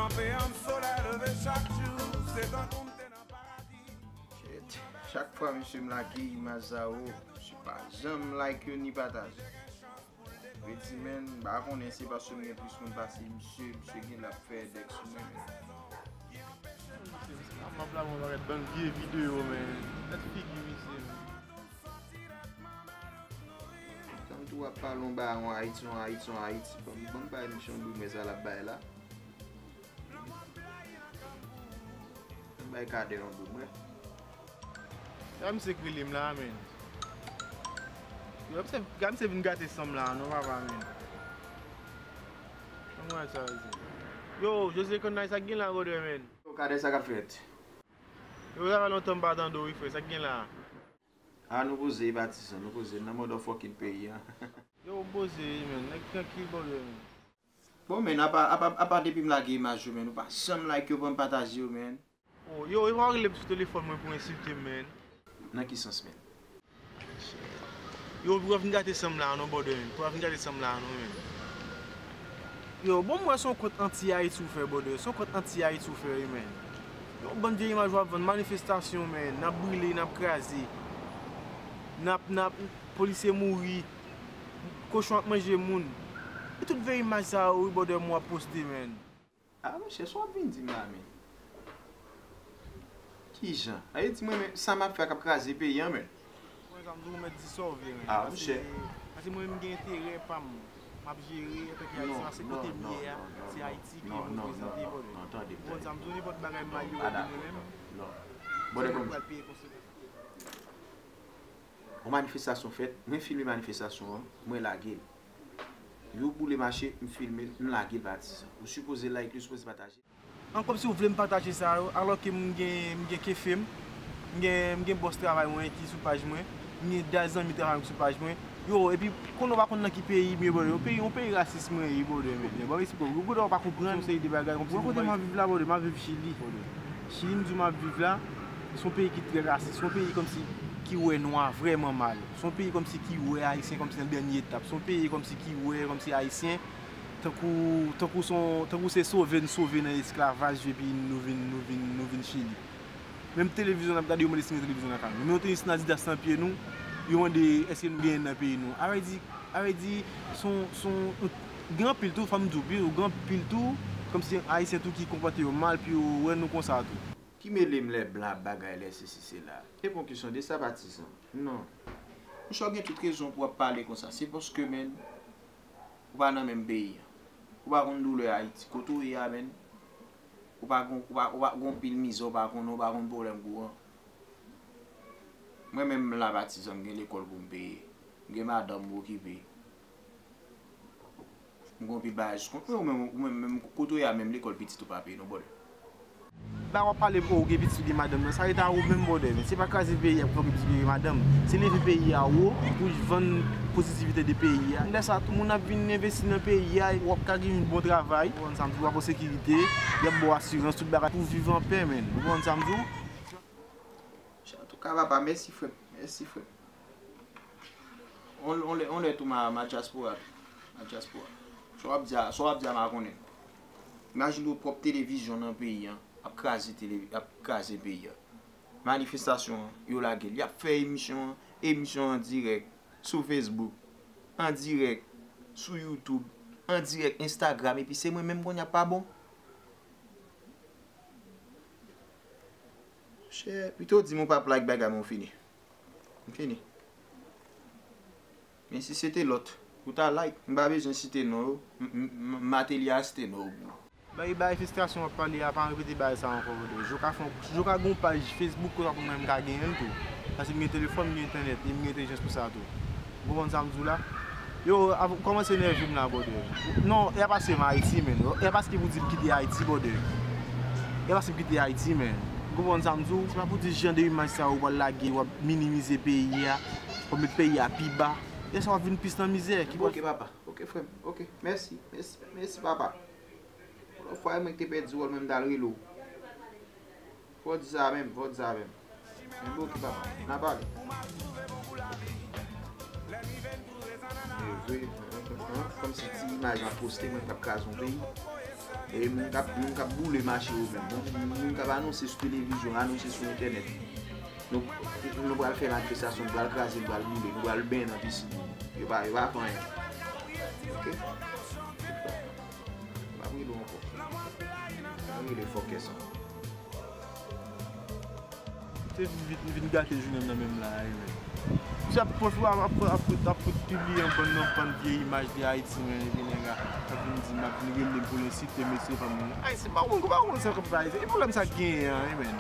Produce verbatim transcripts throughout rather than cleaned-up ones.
Kanpe an solèy leve chak jou, se tankou m te nan paradi. Shit. Chak fwa misye m lage imaj sa yo, misye pa janm like yo ni pataje. Vle di, men, m pa konnen se paske m gen plis moun pase misye, misye gen l ap fè dèk sou mwen, men. M ap lage yon pakèt bann vye videyo, men. Gad figi misye, men. Tann tou w ap pale yon bagay, yon Ayiti, yon Ayiti, yon Ayiti. Ban m, ban m bay misye yon boumè sa l ap bay la. Ban m bay Kadè yon boumè. Gad misye k rele m la, men. Yo, misye, gad misye vin gate san m la, non, papa, men. Anmwey sa, yo, Jose Kanay, sa k gen la, brother, men. Yo, Kadè, sa k ap fèt? Yo, sa fè lontan m pa tande w wi, frè, sa k gen la? A, nou poze, patizan, nou poze, nan motherfucking peyi a. Yo, poze wi, men, nèg trankil, brother, men. Bon, men, apa, apa, apa depi m lage imaj yo, men, ou pa janm like yo, pa m pataje yo, men. Oh, yo, yo pa rele m sou telefòn mwen pou ensilte m, men. Nan ki sans, men? Yo, pou w vin gate san m la, non, brother, men. Pou w vin gate san m la, non, men. Yo, bon, m wè se yon kont anti-Ayiti ou fè, brother. Se yon kont anti-Ayiti ou fè, wi, men. Yo, bann vye imaj w ap vann, manifestasyon, men. N ap brile, n ap kraze. N ap, n ap, polisye mouri. Kochon ap manje moun. E tout vye imaj sa yo, wi, brother, m w ap poste, men. A, monchè, sa w ap vin di m la, men? Kijan? Sa vle di mwen menm, sa m ap fè a k ap kraze peyi a, men. Mwen, sa m di w, ou mèt di sa w vle, men. A, monchè. Paske, paske mwen, m gen enterè pa m. M ap jere antanke Ayisyen, paske kote m ye a, se Ayiti ki reprezante, brother. Non, tande m, tande m. Ou konprann sa m di w, nenpòt bagay m mal yo, mwen menm, se mwen k pral peye konsekans. Yon manifestasyon fèt, mwen filme manifestasyon an, mwen lage l. Yo boule mache, m filme l, m lage l, patizan. Ou sipoze like li, ou sipoze pataje. An kòmsi ou vle m pataje sa yo, alòske m gen, m gen kefe m, m gen, m gen bòs travay mwen ki sou paj mwen, m gen dal zanmi travay mwen ki sou paj mwen. Yo, epi konnen w pa konn nan ki peyi m ye, brother. Yon peyi, yon peyi rasis mwen ye, brother, men. Bon, esplike w, ou konnen w pa konprann. Yon seri de bagay, kòmsi kote m ap viv la, brother, m ap viv Chili. Chili, m di w m ap viv la, se yon peyi ki trè rasis, se yon peyi kòmsi ki wè nwa vrèman mal. Se yon peyi kòmsi ki wè Ayisyen kòmsi nan dènye etap. Se yon peyi kòmsi ki wè kòmsi Ayisyen tankou, tankou se yon, tankou se sove n sove nan esklavaj epi nou vin, nou vin, nou vin Chili. Menm televizyon n ap gade, yo mande si nou gen televizyon nan kay nou. Men nou te gen Adidas nan pye nou, yo mande èske nou genyen nan peyi nou. A vle di, a vle di, se yon, se yon, gen anpil tou, fò m di w, gen anpil tou, kòmsi Ayisyen tou ki konpòte yo mal, pou yo wè nou konsa tou. Ki mele m lè blan ap bagay, lè sesi sela? Se pa yon kesyon de sa, patizan. Non. Monchè, w gen tout rezon pou w ap pale konsa. Se paske, men, ou pa nan menm peyi a. Ou pa konn doulè Ayiti. Kote w ye a, men, ou pa gon, ou pa, ou pa gon pil mizè, ou pa konnen, ou pa konn pwoblèm kouran. Mwen menm, m la, patizan, m gen lekòl pou m peye. M gen madanm m okipe. M gon pil bagay jis kont mwen, ou menm, ou menm, menm kote w ye a, menm lekòl pitit ou pa peye non, brother. Ba w ap pale pou ou gen pitit ou gen madanm nan, sa rete a ou menm, brother, men se pa kraze peyi a pou fè w gen pitit ou gen madanm. Se leve peyi a wo pou vann pozitivite de peyi a. Lè sa, tout moun ap vin envesti nan peyi a, w ap ka gen yon bon travay, ou konprann sa m di w, w ap an sekirite, y ap ba w asirans, tout bagay pou viv anpè, men. Ou konprann sa m di w? Antouka, papa, mèsi, frè m. Mèsi, frè m. On, on lè, on lè tou ma, ma dyaspora tou. Ma dyaspora. Sa w ap di a, sa w ap di a, m pa konnen. Imajine w pwòp televizyon nan peyi a ap kraze tele, ap kraze peyi a. Manifestasyon an, yo lage l. Y ap fè emisyon an, emisyon an dirèk sou Facebook, an dirèk sou YouTube, an dirèk Instagram, epi se mwen menm kounye a pa bon. Monchè, pito w di m ou p ap like bagay mwen, ou fini. M fini. Men si se te lòt, ou ta like. M pa bezwen site non yo. M, m, m, m atelier a site non yo pou ou. Bay, bay, manifestasyon w ap pale a, pa repete bagay sa ankò, brother. Yo ka fè, yo ka gon paj Facebook konsa pou mwen, m ka genyen l tou. Paske m gen telefòn, m gen entènèt, e m gen entèlijans pou sa tou. Ou konprann sa m di w la? Yo, av-, kòmanse nève m la, brother. Non, e pa paske m Ayiti, men. E pa paske pou di m kite Ayiti, brother. E pa paske m kite Ayiti, men. Ou konprann sa m di w? Se pa pou di jan de imaj sa yo w pral lage, w ap minimize peyi a, w ap met peyi a pi ba. E sa w ap vin plis nan mizè. Ki bon, ok, papa. Ok, frè m. Ok. Mèsi. Mèsi. Mèsi, papa. Lòt fwa, e mwen ki te pèdi wòl mwen, m t al rele w. Fò w di sa menm, fò w di sa menm. Men bon, ki papa, n a pale. E vre, kòmsi ti imaj m ap poste, mwen k ap kraze yon peyi. E moun k ap, moun k ap boule mache yo menm. Moun, moun k ap anonse sou televizyon, anonse sou entènèt. Nou, nou pral fè manifestasyon, nou pral kraze, nou pral boule, nou pral benyen nan pisin. Yo pa, yo pa fè anyen. Ok? Yo pa rele ankò. Yo rele fòkè sa. Se vin, vin, vin gate jounen m nan menm la a, wi, men. Misye ap pwofite ap, ap, ap, ap pibliye yon bann, yon bann vye imaj de Ayiti, men, epi nèg la ap vin di m, ap vin rele m pou l ensite mesye fanm mwen. Ayisyen pa konn, pa konn sa k ap pase. E pwoblèm sa k genyen an, wi, men.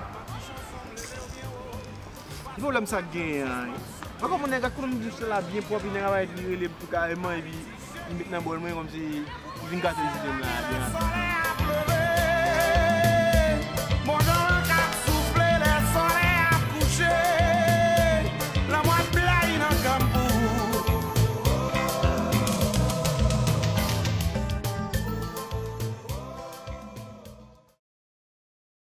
Ki pwoblèm sa k genyen an, wi? Ankò moun nèg ak konnen m di se la byen pwòp, nèg ap vin rele m tou kareman, epi m met nan bòl mwen, kòmsi li vin gate jounen m la, byen rapid.